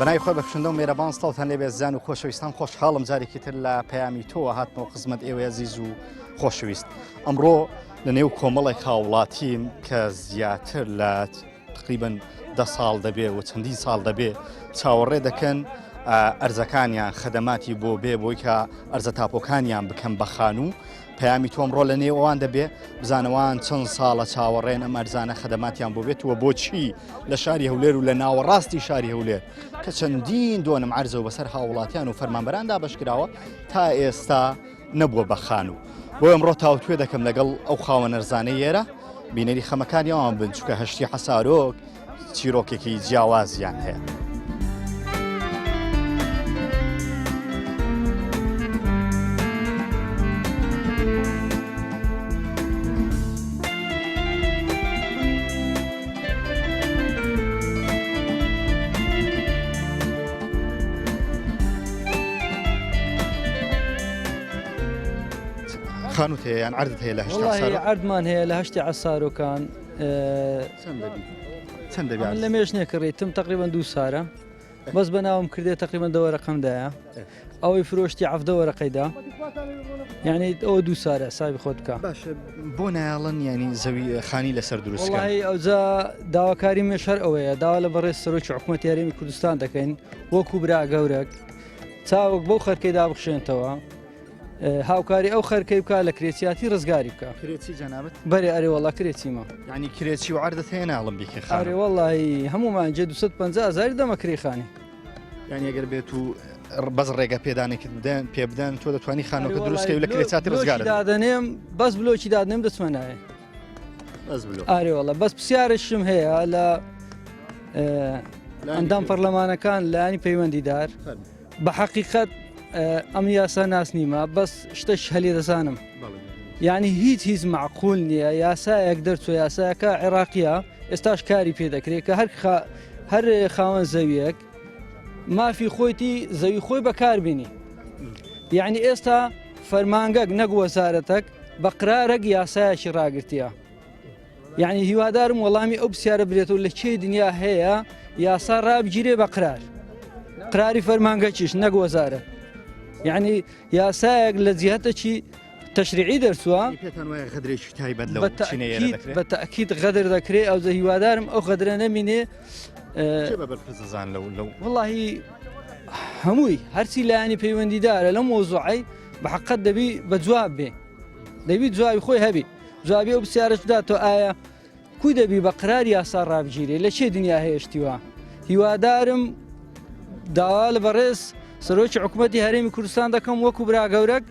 بەناوی خۆی بەخشندە و مێرەبان سڵاوتان لێبێ زیان و خۆشەویستان خۆشحاڵم جارێکی تر لە پەیامی تۆوە هاتمەوە خزمەت ئێوەی ئەزیز و خۆشەویست ئەمڕۆ لە نێو کۆمەڵێک هاوڵاتیم کە زیاتر لە تقریبن دە ساڵ دەبێ و چەندین ساڵ دەبێ چاوەڕێ دەکەن ئەرزەکانیان خەدەماتی بۆ بێ بۆی کە ئەرزە تاپۆکانیان بکەن بە خانوو پەیامی تۆم ڕۆ لە نێوان دەبێ بزانەوان چەند ساڵە چاوەڕێن ئەم ئەرزانە خەدەماتیان بۆ بێت و بۆچی لە شاری هەولێر و لە ناوەڕاستی شاری هەولێر کە چەندین دۆنم عەرزە و بەسەر هاوڵاتیان و فەرمانبەران دابەشکراوە تا ئێستا نەبووە بە خانوو بۆ ئەمڕۆ تاوتوێ دەکەم لەگەڵ ئەو خاوەن ئەرزانەی ئێرە بینەری خەمەکانی ئەوان بن چونکە هەشتی حەسارۆک چیرۆکێکی جیاوازیان هەیە. خانوت هەیە یان عەردت هەیە لە هەشتا عەردمان هەیە لە هەشتی عەسارۆکان چەند دەبی لە مێژ نێکڕیتم تقریبا دوو سارە بەس بە ناوم کردێ تقریبا دە وەرەقەمدایە ئەوەی فرۆشتی عەفدە وەرەقەیدا یعنی ئەوە دوو سارە حسابی خۆت بکە باشە بۆ نایڵن ینی زەوی خانی لەسەر دروست وڵی ئەوجا داواکاری مێش هەر ئەوەیە داوا لە بەڕێز سەرۆکی حکوومەت یاریمی کوردستان دەکەین وەکو برا گەورەک چاوک بەو خەرکەی دابخشێنتەوە هاوکاری ئەو خەرکەی بکە لە کرێچیاتی ڕزگاری بکە کرێچی جەنابەت بەرێ ئەرێ وەڵا کرێچیمە ینی کرێچی و عردت هەیە ناڵم بیکە خارێ وەڵی هەمومان جێ 250 هزاری دەمە کرێخانی یانی ئەگەر بێت و بەس ڕێگە پێدانێکت بدەن پێ بدەن تۆ دەتوانی خانەکە دروستکەی لە کرێچاتی ڕزگار دادەنێم بەس بلۆکی دادنێم دەچمە ناوێ بەس بلۆ ئارێ وەڵا بەس پرسیارشم هەیە لە ئەندام پەرلەمانەکان لایانی پەیوەندیدار بە حەقیقەت ئەم یاسا ناس نیمە بەس شتەش هەلێ دەزانم یعنی هیچ هیچ معقول نییە یاسایەک دەرچوە یاسایەکە عێراقیە ئێستاش کاری پێ دەکرێت کە هەر هەر خاوەن زەویەک مافی خۆیتی زەوی خۆی بەکاربینی یعنی ئێستا فەرمانگەک نەک وەزارەتەک بە قرارەک یاسایەکی ڕاگرتیە یعنی هیوادارم وەڵامی ئەو پرسیارە برێتەوە لە کێی دنیا هەیە یاسا ڕابگیرێ بە قرار قراری فەرمانگەکیش نەک وەزارە یعنی یاسایەک لە جیهتەکی تەشریعی دەرچووە پێتان وایە غەدرێکی تایبەت لەو چینەیە دەکرێت بە تەئکید غەدر دەکرێت ئەو جە هیوادارم ئەو غەدرە نەمینێ کێ بە بەرپرس دەزان لەو لەو وەڵاهی هەمووی هەرچی لایەنی پەیوەندیدارە لەم مۆزوعەی بە حەقەت دەبی بە جواب بێ دەبی جوابی خۆی هەبی جوابی ئەو پرسیارەش بداتەوە ئایا کو دەبی بە قرار یاسا ڕابگیرێ لە چێ دنیا هەیەشتیوە هیوادارم داوا لە بەڕێز سەرۆکی حکوومەتی هەرێمی کوردستان دەکەم وەکو برا گەورەک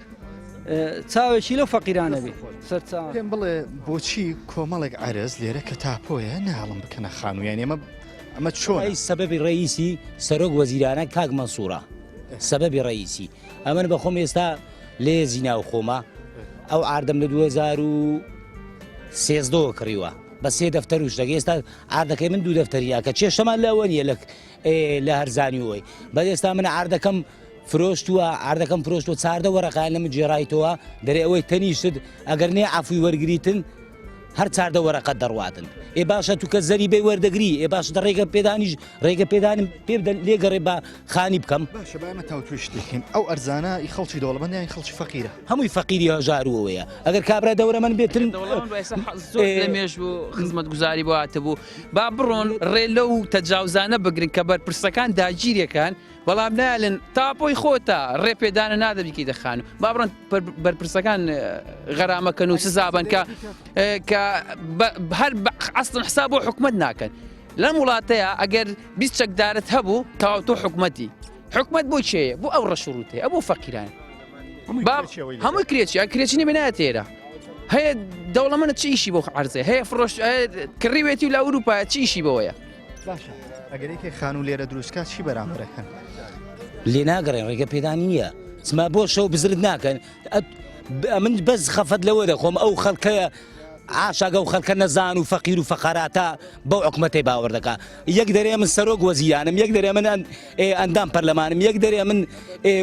چاوێکی لەو فەقیرانە بێ سەرچاو پێم بڵێ بۆچی کۆمەڵێک عەرز لێرە کە تاپۆیە ناڵم بکەنە خانوویان ئێمە ئەمە چۆن ئەی سەبەبی ڕئیسی سەرۆک وەزیرانە کاک مەنسوورە سەبەبی ڕئیسی ئەمن بە خۆم ئێستا لێزی ناو خۆمە ئەو ئاردەم لە 2013 کڕیوە بە سێ دەفتەر و شتەکە ئێستا ئاردەکەی من دوو دەفتەریە کە چێشتەمان لەوە نییە لە لە هەرزانی وی بە ئێستا من ئاردەکەم فرۆشتووە ئاردەکەم فرۆشتوە چاردە وەرەقیان لە من جێڕایتەوە دەرێ ئەوەی تەنیشت ئەگەر نێ عفوی وەرگریتن هەر چاردە وەرەقەت دەڕواتن ئێ باشە تو کە زەریبەی وەردەگری ئێ باش دە ڕێگە پێدانیش ڕێگە پێدانم پێ بدەن لێگەڕێ بە خانی بکەم باشە با ئێمە تاوتوێ شتێکین ئەو ئەرزانە ئی خەڵکی دەوڵەمەند یان خەڵکی فەقیرە هەمووی فەقیری هەژار و ئەوەیە ئەگەر کابرا دەورەمەند بێتن زۆر لە مێژ بوو خزمەتگوزاری بۆ هاتبوو با بڕۆن ڕێ لەو تەجاوزانە بگرن کە بەرپرسەکان داگیرەکان بەڵام نالن تاپۆی خۆتە ڕێ پێدانە نادە بیکەیتە خانوو با بڕۆن بەرپرسەکان غەرامەکەن و سزابن کە کە هەر ئەسڵن حساب بۆ حکومت ناکەن لەم وڵاتەیە ئەگەر 20 چەکدارت هەبوو تەواو تۆ حکومەتی حکومت بۆ چێە بۆ ئەو ڕەشڕوتەیە بۆ فەقیران هەمووی کرێچی کرێچی نەبێ نایەتێرە هەیە دەوڵەمەنە چی ئیشی بۆ عرزێ هەیە فڕۆش کڕیوێتی و لە ئەوروپا چی ئیشی بەوەیە باشە ئەگەر یەکێک خانوو لێرە دروستکات چی بەرامبەرەکەن؟ لێ ناگەڕێن ڕێگە پێدان نییە چما بۆ شەو بزرت ناکەن من بەس خەفەت لەوە دەخۆم ئەو خەڵکەیە. عاشاگە و خەلکە نەزان و فەقیر و فەقەراتە بەو حکومەتەی باوەڕ دەکا یەک دەرێ من سەرۆک وەزیرانم یەک دەرێ من ئەندام پەرلەمانم یەک دەرێ من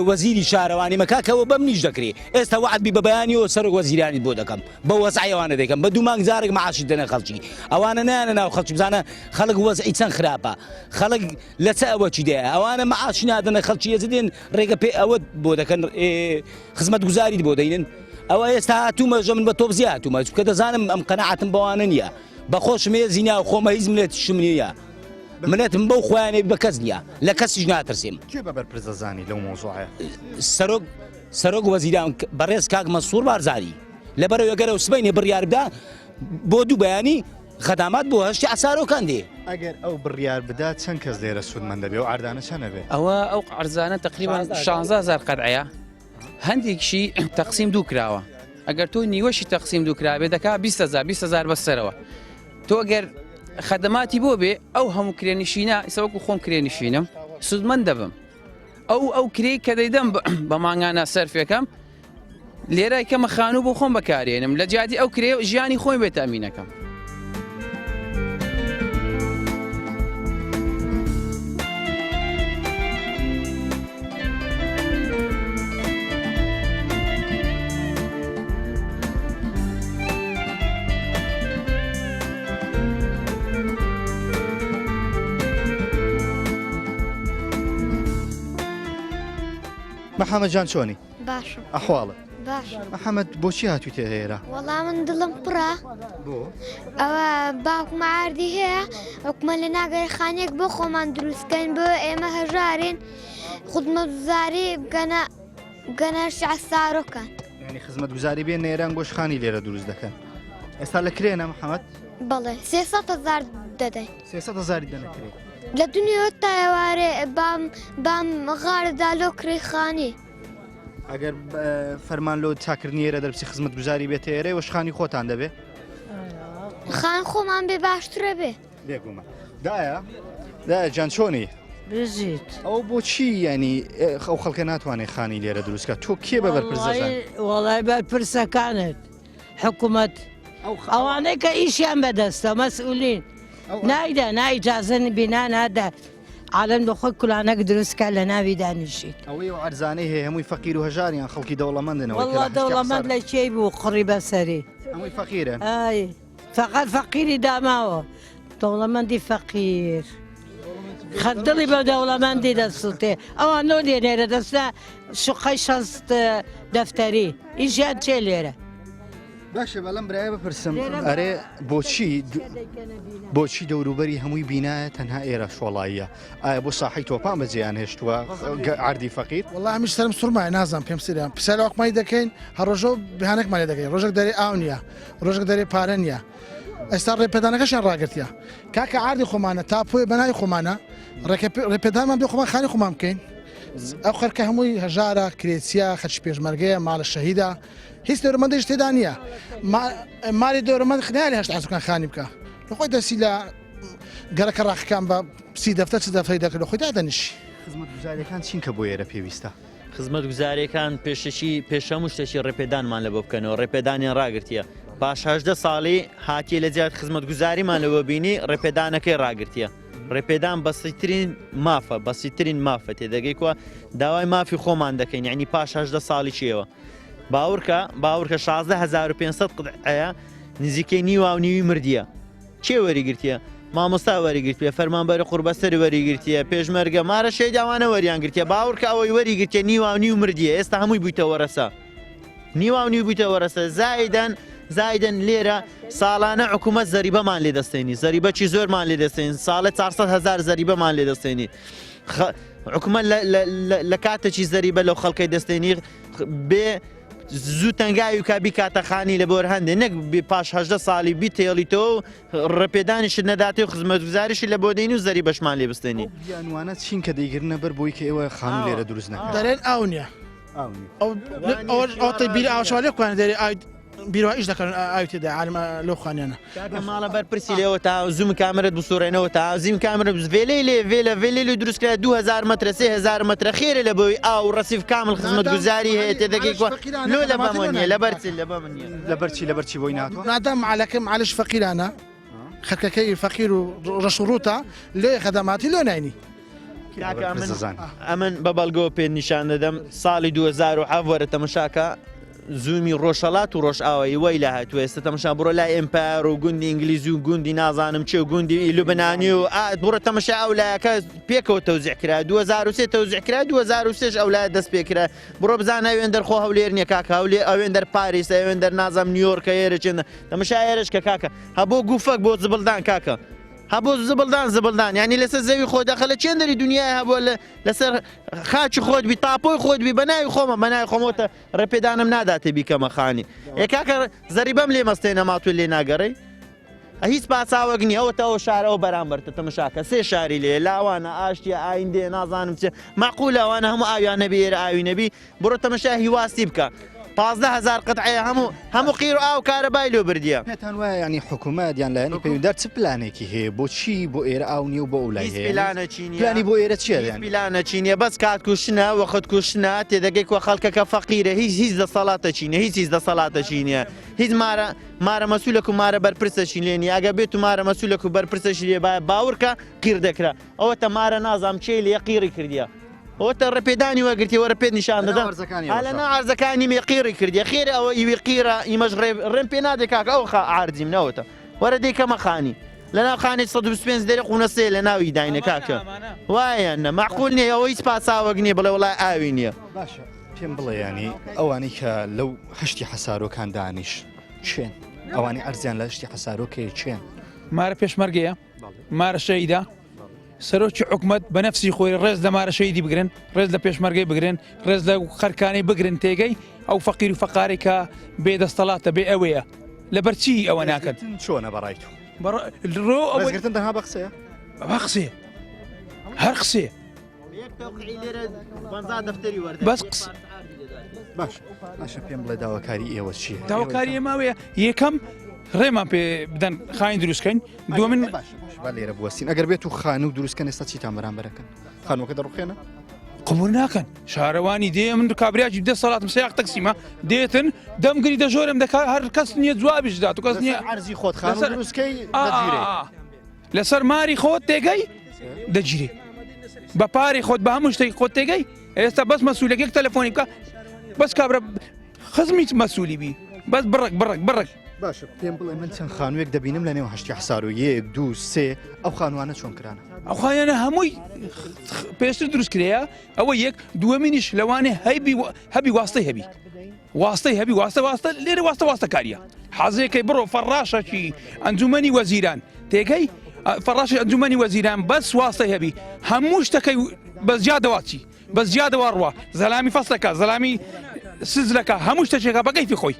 وەزیری شارەوانی مە کاکەوە بەم نیش دەکرێ ئێستا وعد بی بە بەیانیەوە سەرۆک وەزیرانیت بۆ دەکەم بە وەزعی ئەوانە دەکەم بە دوو مانگ جارێک معاشی دەنە خەڵکی ئەوانە نایانە ناو خەڵکی بزانە خەڵک وەزعی چەند خراپە خەڵک لە چە ئەوەکی دەیە ئەوانە معاشی نادەنە خەڵکی ئێزە دێن ڕێگە پێ ئەوەت بۆ دەکەن خزمەتگوزاریت بۆ دەینن ئەوە ئێستا هاتوومە ژە من بە تۆپزی هاتوومە چونکە دەزانم ئەم قەناعەتم بەوانە نییە بەخۆشم هێزی ناو خۆمە هیچ منەتیشم نییە منەتم بەو خۆیانەی بە کەس نییە لە کەسیش ناترسیم. کێ بە بەرپرس دەزانی لەو مەوزوعەیە؟ سەرۆک سەرۆک وەزیران بەڕێز کاک مەنسوور بارزانی لەبەرئەوەی گەر ئەو سبەینێ بڕیار بدا بۆ دوو بەیانی خەدامات بۆ هەشتی عەسارۆکان دێ. ئەگەر ئەو بڕیار بدا چەند کەس لێرە سوودمەند دەبێ ئەو عەردانە چەند ئەبێ؟ ئەوە ئەو عەرزانە تەقریبەن 16 هەزار قەدعەیە هەندێکشی تەقسیم دوو کراوە ئەگەر تۆ نیوەشی تەقسیم دوو کرابێ دەکا 20 هەزار 20 هەزار بەسەرەوە تۆ گەر خەدەماتی بۆ بێ ئەو هەموو کرێنشینە ئیسە وەکو خۆم کرێنشینم سوودمەند دەبم ئەو ئەو کرێی کە دەیدەم بە مانگانە سەرفێکەم لێرە کەمە خانوو بۆ خۆم بەکارێنم لە جیاتی ئەو کرێ و ژیانی خۆی بێت ئەمینەکەم. محەممەد جان چۆنی؟ باشم ئەحواڵت؟ باشم محەممەد بۆچی هاتوویتە ئێرە؟ وەڵا من دڵم پڕە بۆ؟ ئەوە باوکم عاردی هەیە حکومە لە ناگەر خانێک بۆ خۆمان دروستکەین بۆ ئێمە هەژارین خزمەتگوزاری بگەنە بگەنە شعسارۆکان ینی خزمەتگوزاری بێن ئێران گۆشخانی لێرە دروست دەکەن ئێستا لە کرێنە محەممەد؟ بەڵێ 300 هزار دەدەین 300 هزاری دەنە کرێ لە دنیا تا ئێوارێ بام بام غاردا لۆ کرێ خانی. ئەگەر فەرمان لۆ چاکردنی ئێرە دەربچی خزمەتگوزاری بێتە ئێرە وەشخانی خۆتان دەبێ؟ خان خۆمان بێ باشترە بێ. بێگومان دایە دایە جان چۆنی؟ بژیت. ئەو بۆچی ینی ئەو خەڵکە ناتوانێت خانی لێرە دروستکە تۆ کێ بە بەرپرس دەزانی؟ وەڵای بەرپرسەکانت حکومەت ئەوانەی کە ئیشیان بەدەستە مەسئولین نایدا نایجازن بینا نادا عالم بە خۆی کولانەک دروستکە لە ناوی دانیشیت ئەوەی ئەو عەرزانەی هەیە هەمووی فەقیر و هەژاریان خەڵکی دەوڵەمەندن ئەوەی کە والله لە حەشتی دەوڵەمەند حەسار لە کێی بوو قڕی بەسەری هەمووی فەقیرن ئای فەقەت فەقیری داماوە دەوڵەمەندی فەقیر خەر دڵی بە دەوڵەمەندی دەسووتێ ئەوان لۆ لێرە دەستە شوقەی شەست دەفتەری ئیشیان چێ لێرە باشە بەڵام برایە بپرسم ئەرێ بۆچی بۆچی دەوروبەری هەمووی بینایە تەنها ئێرە شۆڵاییە ئایا بۆ ساحی تۆپان بەجێیان هێشتووە عردی فەقیر وڵا هەمیش سەرم سوڕمایە نازانم پێم سریان پرسیار حکومەتی دەکەین هەر ڕۆژە بهانێکمان لێ دەکەین ڕۆژێک دەرێ ئاو نییە ڕۆژێک دەرێ پارە نییە ئێستا ڕێپێدانەکەشیان ڕاگرتیە کاکە عردی خۆمانە تاپۆی بەناوی خۆمانە ڕێپێدانمان بێ خۆمان خانی خۆمان بکەین ئەو خەرکە هەمووی هەژارە کرێچیە خەرچی پێشمەرگەیە ماڵە شەهیدە هیچ دەورەمەندیش تێدا نییە مالی دەورەمەند خنیاری هەشت عسوکان خانی بکە لە خۆی دەستی لە گەرەکە ڕاخەکان بە سی دەفتەر چ دەفتەری دەکرد لە خۆی دادەنیشی. خزمەتگوزاریەکان چین کە بۆ ئێرە پێویستە؟ خزمەتگوزاریەکان پێشەکی پێش هەموو شتێکی ڕێپێدانمان لەبۆ بکەنەوە ڕێپێدانیان ڕاگرتیە پاش 18 ساڵی هاتیە لە جیات خزمەتگوزاریمان لەوە بینی ڕێپێدانەکەی ڕاگرتیە ڕێپێدان بەسیترین مافە بەسیترین مافە تێدەگەی کووە داوای مافی خۆمان دەکەین یعنی پاش 18 ساڵی چیەوە باوەڕکە باوەڕکە 16500 قطعەیە نزیکەی نیوە و نیوی مردیە کێ وەریگرتیە؟ مامۆستا وەریگرتیە، فەرمانبەری قوڕبەسەر وەریگرتیە، پێشمەرگە، مارە شەهید ئەوانە وەریان گرتیە، باوەڕکە ئەوەی وەریگرتیە نیواو نیو مردیە، ئێستا هەمووی بوویتە وەرەسە. نیواو نیو بوویتە وەرەسە، زائیدەن زائیدەن لێرە ساڵانە حکوومەت زەریبەمان لێ دەستێنی، زەریبەکی زۆرمان لێ دەستێنی، ساڵێ 400 هەزار زەریبەمان لێ دەستێنی. حکوومەت لە کاتێکی زەریبە لەو خەڵکەی دەستێنی بێ زوو تەنگاوی بکا بیکاتە خانی لە بۆر هەندێ نەک پاش 18 ساڵی بیتێڵیتەوە و ڕێپێدانیشت نەداتێ و خزمەتگوزاریشت لە بۆ دێنی و زەری بەشمان لێ بستێنی. ئەو بیانوانە چین کە دەیگرنە بەر بۆی کە ئێوە خانوو لێرە دروست نەکەن؟ دەرێن ئاو نییە. ئاو نییە. ئەو ئەوە بیر ئاوشوالێ کوانە دەرێ ئاو. بیروا ئیش دەکەن ئاوی تێدا عالم لەو خانیانە. کاکە ماڵە بەرپرسی لێوە تا زوم کامرت بسوڕێنەوە تا زیم کامرت ڤێلەی لێ ڤێلە ڤێلەی لێ دروست کرا 2000 مەترە 3000 مەترە خێرە لە بۆی ئاو ڕەسیف کامل خزمەتگوزاری هەیە تێدەگەی کوا لۆ لە بەمە نییە لەبەر چی لە بەمە نییە لەبەر چی لەبەر چی بۆی ناتوە نادام عەلەکە معلش فەقیرانە خەرکەکەی فەقیر و ڕەش و ڕووتە لێ خەدەماتی لۆ ناینی. کاکە ئەمن ئەمن بە بەڵگەوە پێت نیشان دەدەم ساڵی 2007 وەرە تەمەشاکە زوومی ڕۆژهەڵات و ڕۆژئاوایی وای لە هاتووە ئێستا تەمەشا بڕۆ لای ئێمپایەر و گوندی ئینگلیزی و گوندی نازانم چێ و گوندی لوبنانی و بڕۆ تەمەشا ئەو لایەکە پێکەوە تەوزیع کرا 2003 تەوزیع کرا 2003 ئەو لایە دەست پێ کرا بڕۆ بزانە ئەوێندەر خۆ هەولێر نییە کاکە هەولێر ئەوێندەر پاریس ئەوێندەر نازانم نیویۆرکە ئێرە چێندە تەمەشا ئێرەش کە کاکە هەبۆ گوفەک بۆ زبڵدان کاکە هەبۆ زبڵدان زبڵدان یعنی لەسەر زەوی خۆ دەخەلە چێندەری دنیای هەبووە لەسەر خاچی خۆت بی تاپۆی خۆت بی بەناوی خۆمە بەناوی خۆمەوە ڕێپێدانم ناداتێ بیکەمە خانی ئێ کاکە زەریبەم لێ مەستێنە ماتوێ لێ ناگەڕێی هیچ پاساوەک نییە ئەوە ئەو شارە ئەو بەرامبەرتە تەمەشاکە سێ شاری لێ لاوانە ئاشتیە ئایندێ نازانم چێ معقولە ئەوانە هەموو ئاویان نەبی ئێرە ئاوی نەبی بڕۆ تەمەشا هیواستی بکە 15 هزار قطعەیە هەموو هەموو قیر و ئاو کارەبای لۆ بردیە. پێتان وایە یانی حکوومەت یان لایەنی پەیوەندیدار چ پلانێکی هەیە بۆچی بۆ ئێرە ئاو نییە و بۆ ئەو لای هیچ هەیە؟ پلانەکی نییە پلانی بۆ ئێرە چییە هیچ یانی؟ پلانەکی نییە بەس کات کوشتنە وەخت کوشتنە تێدەگەی کوە خەڵکەکە فەقیرە هیچ هیچ دەسەڵاتەکی نییە هیچ هیچ دەسەڵاتەکی نییە هیچ مارە مارە مەسولەک و مارە بەرپرسەکی لێ نییە ئەگەر بێت و مارە مەسولەک و بەرپرسەکی لێ بایە باوڕکە قیر دەکرا ئەوەتە مارە نازام کێی لێ قیڕی کردیە ئەوەتە ڕێپێدانی وەرگرتی وەرە پێت نیشان دەدەم ئا لە ناو عەرزەکانی مێ قیڕی کردیە خێرە ئەوە ئیوی قیرە ئیمەش ڕێ ڕێم پێ نادێ کاکە ئەو خا عارزیم نەوەتە وەرە دەیکەمە خانی لە ناو خانی 125 دەرێ قونە سێ لە ناوی داینە کاکە وایە نە معقول نییە ئەوە هیچ پاساوەک نییە بڵێ وڵای ئاوی نییە باشە پێم بڵێ ینی ئەوانەی کە لەو هەشتی حەسارۆکان دانیش چێن ئەوانی ئەرزیان لە هەشتی حەسارۆکەیە چێن مارە پێشمەرگەیە مارە شەیدا سەرۆکی حکومەت بە نەفسی خۆی ڕێز لە مارە شەیدی بگرن ڕێز لە پێشمەرگەی بگرن ڕێز لە خەرکانی بگرن تێگەی ئەو فەقیر و فەقارێک کە بێ دەستەڵاتە بێ ئەوەیە لەبەر چی ئەوە ناکەن چۆنە بەڕای تۆ ڕۆ ڕێزگرتن تەنها بە قسەیە بە قسەیە هەر قسەیە بەس قس باش باشە پێم بڵێ داواکاری ئێوە چییە؟ داواکاری ئێمە ئەوەیە یەکەم ڕێمان پێ بدەن خاین دروستکەین دووە من با لێرە بوەستین ئەگەر بێت و خانوو دروستکەن ئێستا چیتان بەرامبەرەکەن خانووەکە دەڕوخێنە قبول ناکەن شارەوانی دێ من کابراکی دە سەڵاتم سیاق تەکسیمە دێتن دەمگری دەژۆرم دەکات هەر کەس نییە جوابیش دات و کەس نییە عەرزی خۆت خانوو دروستکەی دەگیرێ لەسەر ماری خۆت تێگەی دەگیرێ بە پاری خۆت بە هەموو شتێک خۆت تێگەی ئێستا بەس مەسوولەکێک تەلەفۆنی بکە بەس کابرا خزمی مەسوولی بی بەس بڕک بڕک بڕک باشە پێم بڵێ من چەند خانوویەک دەبینم لە نێو هەشتی حسار و یەک دوو سێ ئەو خانوانە چۆن کرانە ئەو خانیانە هەمووی پێشتر دروست کرەیە ئەوە یەک دووەمینیش لەوانێ هەیبی هەبی واستەی هەبی واستەی هەبی واستە واستە لێرە واستە واستە کاریە حەزێکەی بڕۆ فەڕاشەکی ئەنجومەنی وەزیران تێگەی فەڕاشی ئەنجومەنی وەزیران بەس واستەی هەبی هەموو شتەکەی بەس جادەواچی بەس جادەوە ڕوە زەلامی فەسلەکە زەلامی سزلەکە هەموو شتەکێکە بە کەیفی خۆی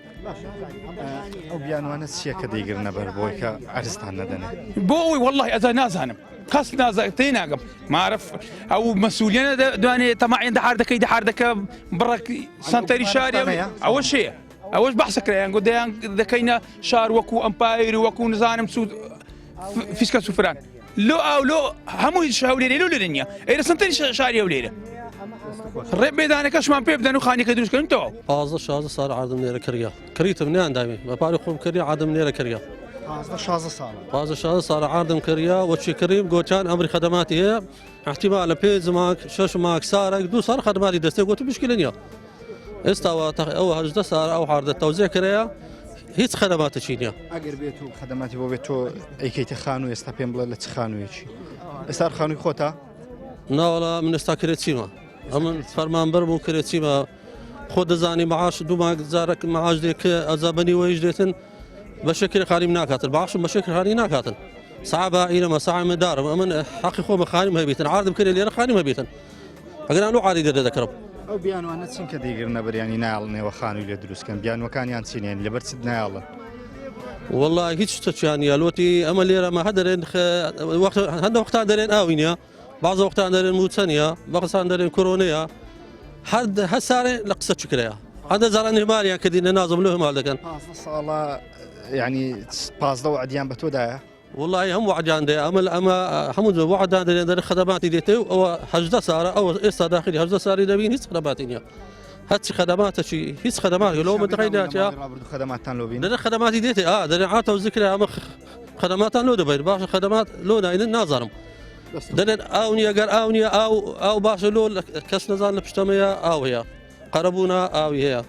ئەو بیانوانە چییە کە دەیگرنە بەر بۆی کە عەرزتان نەدەنێ بۆ ئەوەی واللهی ئەزا نازانم کەس نازانێت تێناگەم مارف ئەو مەسئولیانە دوانێ تەماعیان دەحار دەکەی دەحار دەکە بڕک سەنتەری شاری ئەوە شەیە ئەوەش بەحسە کرایان گوت دەیان دەکەینە شار وەکو ئەمپایر و وەکو نزانم سوود فیسکە سوفران لۆ ئاو لۆ هەمووی هەولێرێ لۆ لێرە نییە ئێرە سەنتەری شاری هەولێرە ڕێ بێدانەکەشمان پێ بدەن و خانیەکە دروستکەن تەواو. 15 16 ساڵ عادم لێرە کردگە کڕیتم نیان دامی بە پارەی خۆم کڕی عادم لێرە کردگە 15 16 ساڵە 15 16 ساڵە عادم کردگە وەچی کڕیم گۆتیان ئەمری خەدەماتی هەیە احتیمالە پێنج مانگ شەش مانگ سارێک دوو ساڵ خەدەماتی دەستێ گۆتم مشکلە نییە ئێستا ئەوە هەژدە ساڵ ئەو عاردە تەوزیع کرایە هیچ خەدەماتێکی نییە ئەگەر بێت و خەدەماتی بۆ بێت تۆ ئەیکەیتە خانوو ئێستا پێم بڵێ لە چ خانوویەکی ئێستا خانووی خۆتە ناوەڵا من ئێستا کرێچیمە ئەمن فەرمانبەر بوو کرێچیمە خۆ دەزانی معاش دوو مانگ جارێک معاش دێ کە ئەجا بەنی وەیش دێتن بە شکری خانیم ناکاتن باشم بە شکری خانی ناکاتن سەعبە ئینەمە سەعی من دارم ئەمن حەقی خۆمە خانیم هەبیتن عاردم کرێ لێرە خانیم هەبیتن ئەگەر لۆ عادی دەردە دەکڕم. ئەو بیانوانە چین کە دەیگرنە بەر یانی نایەڵن ئێوە خانووی لێ دروست کەن بیانوەکانیان چین یانی لەبەر چ نایەڵن؟ وەڵا هیچ شتەکیان نییە لۆتی ئەمە لێرە مە هەدەرێن وەخت هەندە وەختان دەرێن ئاوی نییە بازە وەختان دەرێن موچە نییە بەقسان دەرێن کۆرۆنەیە هەر هەسارێ لە قسە چکرەیە. هەندە جاران هێماریان کردین لە نازم لۆ هێمال دەکەن. 15 ساڵە یعنی 15 وعدیان بە تۆ دایە؟ وەڵاهی هەم وەعدیان دەیە ئەمە ئەمە هەموو جۆر وەعدان دەرێن دەرێ خەدەماتی دێتێ و ئەوە 18 سارە ئەوە ئێستا داخلی 18 ساری دەبین هیچ خەدەماتی نییە هەرچی خەدەماتەکی هیچ خەدەمات لەو منتەقەی داچە خەدەماتتان لۆ بین دەرێ خەدەماتی دێتێ ئا دەرێ عاتە و زکرە ئەمە خەدەماتان لۆ دەبین باشە خەدەمات لۆ ناینن نازانم دەرێن ئاو نییە گەر ئاو نییە ئاو ئاو باشە لۆ کەس نەزان لە پشتەمەیە ئاو هەیە قەرەبوونە ئاوی هەیە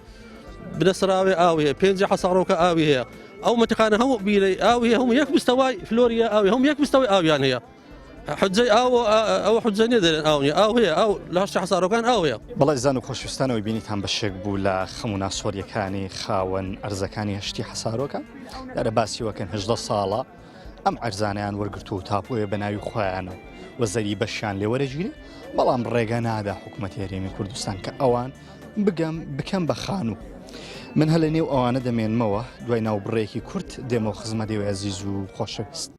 بنەسراوێ ئاوی هەیە پێنجی حەساڕۆکە ئاوی هەیە ئەو مەتیقانە هەموو بیرەی ئاوی هەموو یەک مستەوای فلۆریە ئاوی هەموو یەک مستەوای ئاویان هەیە حجەی ئاو ئەوە حجە نییە دەرێن ئاو نیە ئاو هەیە ئاو لە هەشتی حەسارۆکان ئاو هەیە. بەڵێ ئەزیزان و خۆشویستان ئەوەی بینیتان بەشێک بوو لە خەم و ناسۆریەکانی خاوەن ئەرزەکانی هەشتی حەسارۆکە دیارە باسی وەکەن 18 ساڵە ئەم ئەرزانیان وەرگرتووە و تاپۆیە بە ناوی خۆیانە و زەری بەشیان لێوەرەگیرێ بەڵام ڕێگە نادا حکوومەتی هەرێمی کوردستان کە ئەوان بگەم بکەم بە خانوو. من هەر لە نێو ئەوانە دەمێنمەوە دوای ناوبڕێکی کورت دێمەوە خزمەت ئێوەی ئەزیز و خۆشەویست.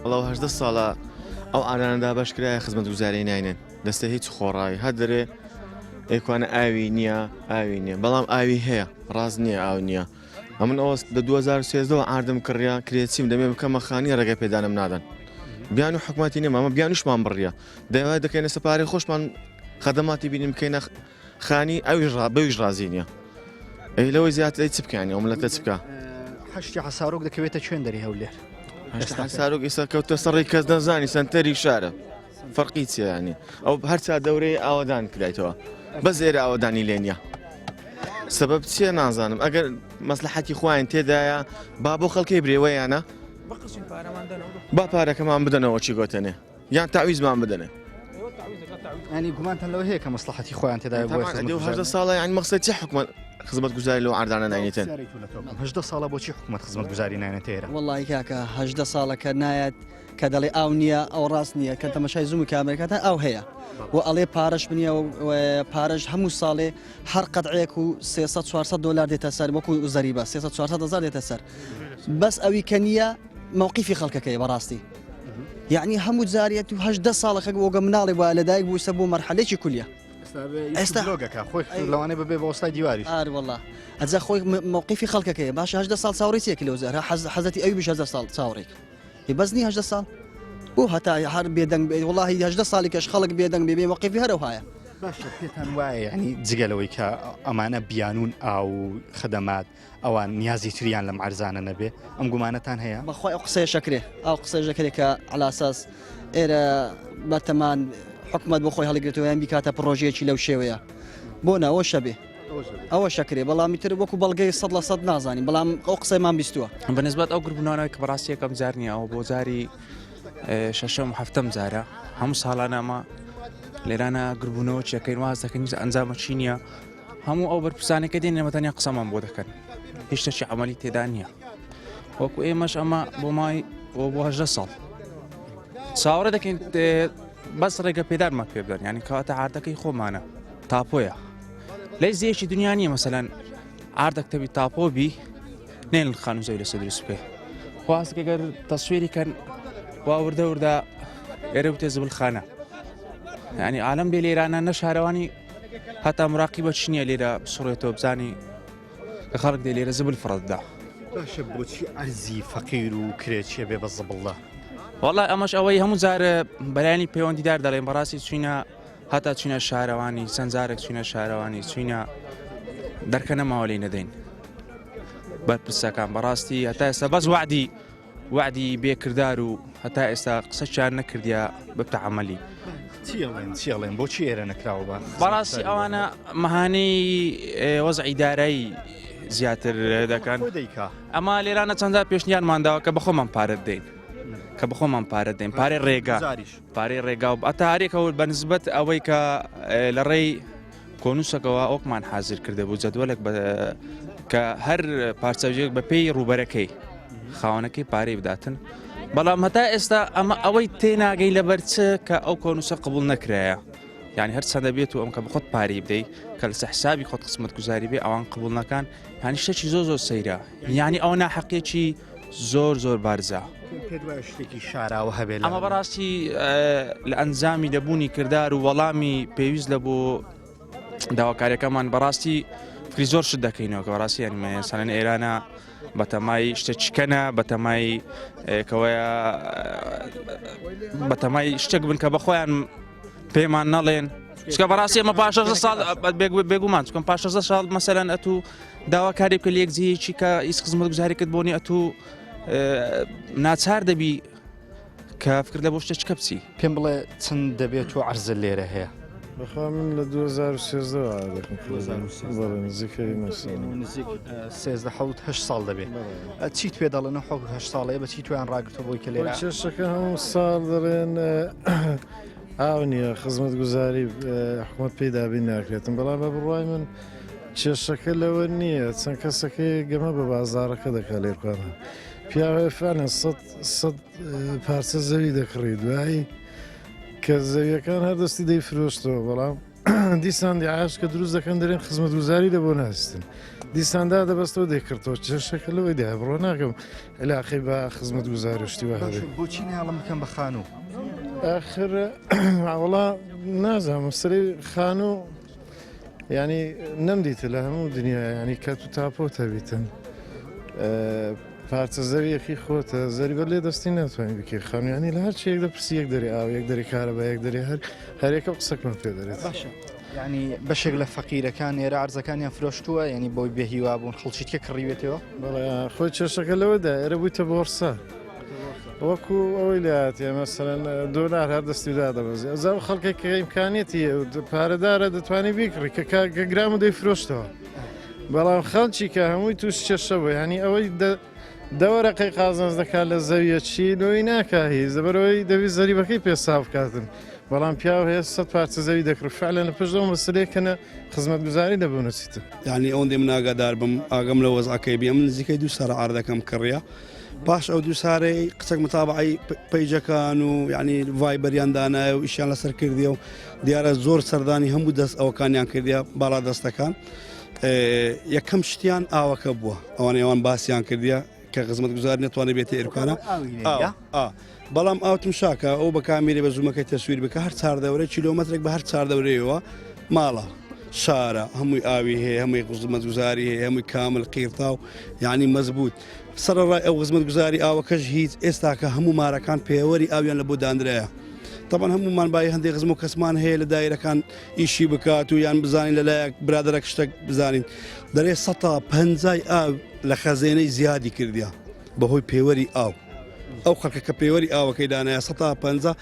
وەڵا 18 ساڵە ئەو ئارانە دابەش کرایە خزمەتگوزاری ناینێن دەستە هیچ خۆڕایی هەر دەرێ ئێکوانە ئاوی نییە ئاوی نییە بەڵام ئاوی هەیە ڕاست نییە ئاو نییە ئەمن ئەوە لە 2013ەوە ئاردم کڕیا کرێچیم دەمێ بکەمە خانی ڕێگە پێدانم نادەن بیان و حکومەتی نیە مامە بیانوشمان بڕیە دەوای دەکەینە سەپارەی خۆشمان خەدەماتی بینیم بکەینە خانی ئەویش ڕا بەویش ڕازی نییە ئەی لەوەی زیاتر ئەی چ بکەین ئەو ملەتە چ بکە هەشتی حەسارۆک دەکەوێتە کوێن دەری هەولێر هەشتی حەسارۆک ئێستا کەوتە سەڕی کەس نەزانی سەنتەری شارە فەرقی چیە ینی ئەو هەرچا دەورەی ئاوەدان کرایتەوە بەس ئێرە ئاوەدانی لێ نییە سەبەب چییە نازانم ئەگەر مەسلحەتی خۆیان تێدایە با بۆ خەڵکی برێوەیانە با پارەکەمان بدەنەوە چی گوتنێ یان تاویزمان بدەنێ ینی گومانتان لەوە هەیە کە مەسلحەتی خۆیان تێدایە بۆ هەردە ساڵە یان مەخصەت چی حکومت خزمەت گوزاری لەو عردانە ناینێتن هەدە ساڵە بۆچی حکومت خزمەت گوزاری نانێتێرە وەڵی کاکە هەدە ساڵەکە نایەت کە دەڵێ ئاو نییە ئەو ڕاست نییە کە تەمەشای زووم کامێرەکەتان ئاو هەیە و ئەڵێ پارەش بنیە و پارەش هەموو ساڵێ هەر قەتعێک و 300 400 دلار دێتە سەر وەکو زەریبە 300 400 هزار دێتە سەر بەس ئەوی کە نییە مووقیفی خەڵکەکەی بەڕاستی یعنی هەموو جاریەت و هەدە ساڵەکە وەگە مناڵی وایە لەدایک بووسە بۆ مەرحەلێکی کولیە ئێستا لۆگەکە خۆی لەوانەیە ببێ بە وەستای دیواریش ئار والله ئەجا خۆی مووقیفی خەڵکەکەی باشە هەدە ساڵ چاوەڕێی چیەکی لەو زەرە حەزەتی ئەوی بش هەدە ساڵ چاوەڕێک بەس نیە 18 ساڵ بۆ هەتا هەر بێدەنگ بێ وڵی 18 ساڵی کەش خەڵک بێدەنگ بێ بێ وەقیفی هەرەوهایە باشە پێتان وایە ینی جگە لەوەی کە ئەمانە بیانون ئاو خدەمات ئەوان نیازی تریان لەم عرزانە نەبێ ئەم گومانەتان هەیە بەخوای ئەو قسەیە شەکرێ ئەو قسەیە شەکرێ کە علاساس ئێرە بەتەمان حکومت بۆ خۆی هەڵگرێتەوە یان بیکاتە پرۆژەیەکی لەو شێوەیە بۆ ناوە شەبێ ئەوە شەکرێ بەڵام ئیتر وەکو بەڵگەی سەد لە سەد نازانین بەڵام ئەو قسەیمان بیستووە. بەنسبەت ئەو گربوونانەوەی کە بەڕاستی یەکەم جار نییە ئەوە بۆ جاری شەشەم و هەفتەم جارە هەموو ساڵانە ئەمە لێرانە گربوونەوە چیەکەین واز دەکەین هیچ ئەنجامە چی نییە هەموو ئەو بەرپرسانەی کە دێن ئێمە تەنیا قسەمان بۆ دەکەن هیچ شتێکی عەمەلی تێدا نییە وەکو ئێمەش ئەمە بۆ مای بۆ بۆ هەژدە ساڵ چاوەڕێ دەکەین بەس ڕێگە پێدانمان پێ بدەن یعنی کەواتە عاردەکەی خۆمانە تاپۆیە لە زیەکی دنیا نییە مەسەلەن عاردەک تەبی تاپۆ بی نێن خانوو زەوی لەسەر دروست بکەی خواست گەر تەسویری کەن وا وردە وردە ئێرە بتێ زبلخانە ینی عالم لێ لێرانە نە شارەوانی هەتا مراقی بە چ نییە لێرە بسڕێتەوە بزانی کە خەڵک دێ لێرە زبل فڕەتدا. باشە بۆچی ئەرزی فەقیر و کرێچیە بێ بە زبڵدا؟ وەڵا ئەمەش ئەوەی هەموو جار بەلایەنی پەیوەندیدار دەڵێن بەڕاستی چوینە هەتا چوینە شارەوانی چەند جارێک چوینە شارەوانی چوینە دەرکە نەماوە لێی نەدەین بەرپرسەکان بەڕاستی هەتا ئێستا بەس وعدی وعدی بێکردار و هەتا ئێستا قسەچیان نەکردیا ببتە عملی چیڵێن چیڵێن بۆچی ئێرە نەکراوە بە بەڕاستی ئەوانە مەهانەی وەزعی دارایی. زیاتر دەکەن ئەمە لێرانە چەندجار پێشنیارمان داوە کە بەخۆمان پارە بدەین کە بەخۆمان پارە دەین پارەی ڕێگا پارەی ڕێگا و ئەتا هەرێکەوە بە نسبەت ئەوەی کە لە ڕێی کۆنووسەکەەوە ئەوکمان حازر کردە بوو جەدوەلێک کە هەر پارچەژێک بە پێی ڕووبەرەکەی خاوەنەکەی پارەی بداتن بەڵام هەتا ئێستا ئەمە ئەوەی تێناگەی لەبەر چ کە ئەو کۆنووسە قبول نەکرایە یعنی هەر چەندە بێت و ئەم کە بخۆت پارەی بدەیت کە لەسەر حسابی خۆت قسمت گوزاری بێ ئەوان قبول نەکان هەنی شتێکی زۆر زۆر سەیرە یعنی ئەوە ناحەقیەکی زۆر زۆر بارزە. پێت وایە شتێکی شاراوە هەبێت ئەمە بەڕاستی لە ئەنجامی دەبوونی کردار و وەڵامی پێویست لە بۆ داواکاریەکەمان بەڕاستی فکری زۆر شت دەکەینەوە کە بەڕاستی یعنی مەسەلەن ئێرانە بەتەمای شتێکیکەنە بەتەمای کەوەیە بەتەمای شتێک بن کە بەخۆیان پێمان نەڵێن چکە بەڕاستی ئەمە پاش ساڵ بێگومان چکم پاش ساڵ مەسەلەن ئەتوو داواکاری بکە لە یەک جێیەکی کە هیچ خزمەتگوزاریکت بۆ نیە ئەتوو ناچار دەبی کە فکر لە بۆ شتێک چکە بچی. پێم بڵێ چەند دەبێت و عەرزە لێرە هەیە؟ بەخوا من لە 2013 عادەکەم بەڵێ نزیکەی نۆ ساڵ. نزیک سێزدە حەوت هەشت ساڵ دەبێت. چیت پێ دەڵێن ئەو حەوت هەشت ساڵەیە بە چی تۆیان ڕاگرتووە بۆی کە لێرە کێشەکە هەموو ساڵ دەڵێن ئاو نییە خزمەتگوزاری حکومەت پێی دابین ناکرێتن بەڵام بە بڕوای من کێشەکە لەوە نییە چەند کەسەکەی گەمە بە بازاڕەکە دەکات لێرکانە پیاوێ فعلا سەد پارچە زەوی دەکڕی دوایی کە زەویەکان هەردەستی دەی فرۆشتەوە بەڵام دیسان دیعاش کە دروست دەکەن دەرێن خزمەتگوزاری لە بۆ ناستن دیساندا دەبەستەوە دەیکردەوە کێشەکە لەوەی دای بڕۆ ناکەم علاقەی بە خزمەتگوزاری شتی وە هەبێ بۆچی ناڵم بکەم بە خانوو ئاخر وەڵا نازانم سەری خانوو یانی نەمدیتە لە هەموو دنیا ینی کە تو تاپۆت هەبیتن پارچە زەویەکی خۆتە زەریبە لێ دەستی ناتوانانی بکەی خانویانی لە هەر چیەک دەپرسی یەک دەری ئاو یەک دەری کارەبا یەک دەری هەر هەرێکە قسەکمان پێ دەرێت باشە ینی بەشێک لە فەقیرەکان ئێرە عرزەکانیان فرۆشتووە ینی بۆی بێهیوا بوون خەڵکی تێ کڕیوێتەوە بەڵێ خۆی کێشەکە لەوەدا ئێرە بوویتە بۆرسە وەکو ئەوەی لاتێ مەسەرەن دۆلار هەر دەستی دادەبەزی ئەزا خەڵکێک کە ئیمکانیەتی پارەدارە دەتوانێت بیکڕی کە کە گرام و دەیفرۆشتەوە بەڵام خەڵکی کە هەمووی توش کێشە بوو ینی ئەوەی دەوەرەقەی قازانج دەکات لە زەویە چی لۆی ناکە هیچ لەبەرەوەی دەبی زەریبەکەی پێ ساف بکاتن بەڵام پیاو هەیە سە پارچە زەوی دەکڕ فعلەن لە پشت ئەو مەسلەیە کە خزمەتگوزاری لە بوونەچیتن یعنی ئەوەندەی من ئاگادار بم ئاگەم لە وەزعەکەی بی ئەمن نزیکەی دوو سارە عەردەکەم کڕیە پاش ئەو دوو سارەی قسەک متابعی پەیجەکان و یعنی ڤایبەریان دانایە و ئیشیان لەسەر کردیە و دیارە زۆر سەردانی هەموو دەست ئەوەکانیان کردیە باڵا دەستەکان یەکەم شتیان ئاوەکە بووە ئەوان ئەوان باسییان کردیە کە خزمەت گوزار نتوانێت بێتە ئێرکانە بەڵام ئاوتم شاکە ئەو بە کامیرە بە زوومەکەی تەسویر بکە هەر چاردەورە کیلۆمەترێک بە هەر چاردەورەیەوە ماڵە شارە هەمووی ئاوی هەیە هەمووی خزمەتگوزاری هەیە هەمووی کامل قیرتاو یعنی مەزبوط سەرەڕای ئەو خزمەتگوزاری ئاوەکەش هیچ ئێستاکە هەموو مارەکان پێوەری ئاویان لە بۆ دانرایە طبعا هەمومان بای هەندێک خزم و کەسمان هەیە لە دایرەکان ئیشی بکات و یان بزانین لەلایەک برادەرەک شتێک بزانین دەرێ سەتا پەنجای ئاو لە خەزێنەی زیادی کردیا بەهۆی پێوەری ئاو ئەو خەڵکە کە پێوەری ئاوەکەی دانایە سەتا پەنجا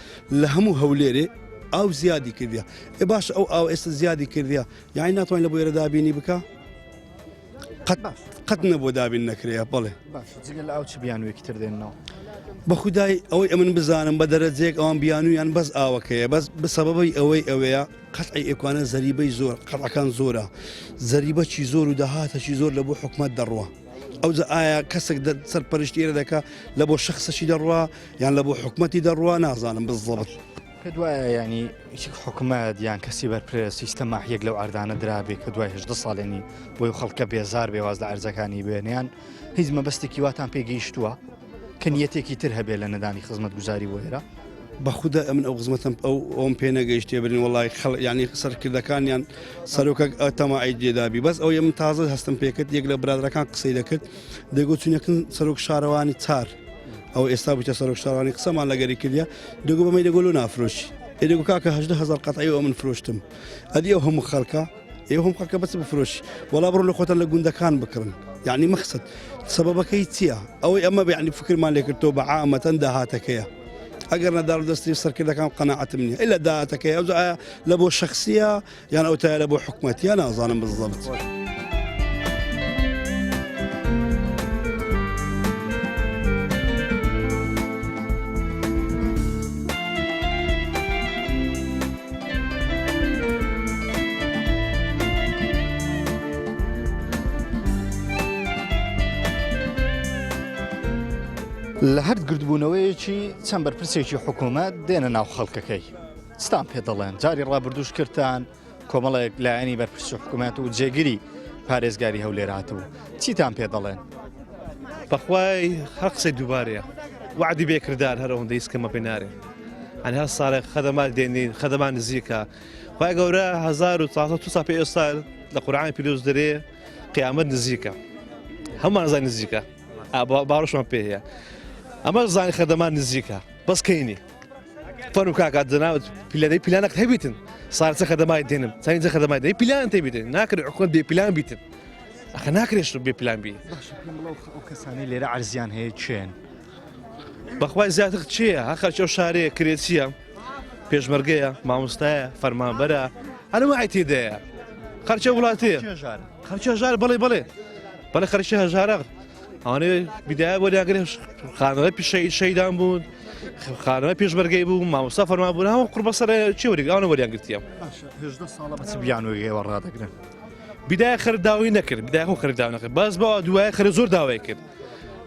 لە هەموو هەولێرێ ئاو زیادی کردیا ئێ باش ئەو ئاو ئێستا زیادی کردیا یانی ناتوانین لە بۆ ئێرە دابینی بکە قەت قەت نەبووە دابین نەکرێ بەڵێ باش جگە لە ئاو چ بیانوویەکی تر دێننەوە؟ بە خودای ئەوەی ئەمن بزانم بە دەرەجەیەک ئەوان بیانوویان بەس ئاوەکەیە بەس بسەبەبی ئەوەی ئەوەیە قەتعی ئێکوانە زەریبەی زۆر قەتعەکان زۆرە زەریبەکی زۆر و داهاتەکی زۆر لە بۆ حکومەت دەڕوا ئەوجا ئایا کەسێک سەرپەرشتی ئێرە دەکا لە بۆ شخصەکی دەڕوا یان لە بۆ حکومەتی دەڕوا نازانم بزەبت. پێت وایە یانی حکومەت یان کەسی بەرپرس هیچ تەماحیەک لەو عەردانە درابێ کە دوای هەژدە ساڵ یانی بۆی خەڵکە بێزار بێ واز لە عەرزەکانی بێنێ یان هیچ مەبەستێکی واتان پێ گەیشتووە کە نیەتێکی تر هەبێ لە نەدانی خزمەتگوزاری بۆ ئێرە؟ بەخودا ئەمن ئەو خزمەتەم ئەو ئەوم پێ نەگەیشتێ برین وەڵی خەڵ ینی سەرکردەکانیان سەرۆکە تەماعی جێدابی بەس ئەو من تازە هەستم پێکرد یەک لە برادەکان قسەی دەکرد دەگوت چونەکن سەرۆک شارەوانی چار ئەو ئێستا بوویتە سەرۆک شارەوانی قسەمان لەگەری کردە دەگو بەمەی دەگۆ لۆ نافرۆشی ئێ دەگو کاکە 18 هزار قەتعی ئەو من فرۆشتم ئەدی ئەو هەموو خەڵکە ئێ هەم خەڵکە بەس بفرۆشی وەڵا بڕۆ لە خۆتان لە گوندەکان بکڕن یعنی مەخسەد سەبەبەکەی چییە ئەوەی ئەمە یعنی فکرمان لێکردەوە بە عامەتەن داهاتەکەیە ئەگەر نەدار دەستی سەرکردەکان قەناعەتم نییە ئیلا داهاتەکەی ئەو ئایا لە بۆ شخصیە یان ئەو تایە لە بۆ حکومەتیە نازانم بزەبت. لە هەر گردبوونەوەیەکی چەند بەرپرسێکی حکوومەت دێنە ناو خەڵکەکەی چتان پێ دەڵێن جاری ڕابردووش کردتان کۆمەڵێک لایەنی بەرپرس و حکوومەت و جێگری پارێزگاری هەولێر هاتبوو چیتان پێ دەڵێن؟ بەخوای هەر قسەی دووبارەیە وعدی بێکردار هەر ئەوەندە هیچ کەمە پێ نارێ ئەنی هەر ساڵێک خەدەمات دێنین خەدەمان نزیکە خوای گەورە 1400 سا پێ ئێستا لە قورعانی پیرۆز دەرێ قیامەت نزیکە هەمومان زان نزیکە باوەڕشمان پێ هەیە ئەمە زانی خەدەمان نزیکە بەس کەینی فەرموو کاکە جەنابت پیلانەی پیلانەک هەبیتن سارچە خەدەمای دێنم چەند خەدەمای دەی پیلان تێبیتن ناکرێت حکومەت بێ پیلان بیتن ئەخە ناکرێت شت بێ پلان بی ئەو کەسانەی لێرە عەرزیان هەیە کێن؟ بەخوای زیاتر چییە هە خەرچە و شارەیە کرێچیە پێشمەرگەیە مامۆستایە فەرمانبەرە هەنوای تێدایە خەرچە وڵاتەیە خەرچە هەژار بەڵێ بەڵێ بەڵێ خەرچە هەژارە ئەوانەی بدایە بۆ داگرێ خانەوەی پیشەی شەیدان بوون خانەوەی پێشمەرگەی بوو مامۆستا فەرمان بوون هەموو قوربەسەر چی وەری ئەوانە وەریان گرتیە هێژدە ساڵە بە چ بیانوویەوە ڕادەگرن؟ بدایە خەر داوای نەکرد بدایە خۆ خەر داوا نەکرد بەس بەوە دوایە خەر زۆر داوای کرد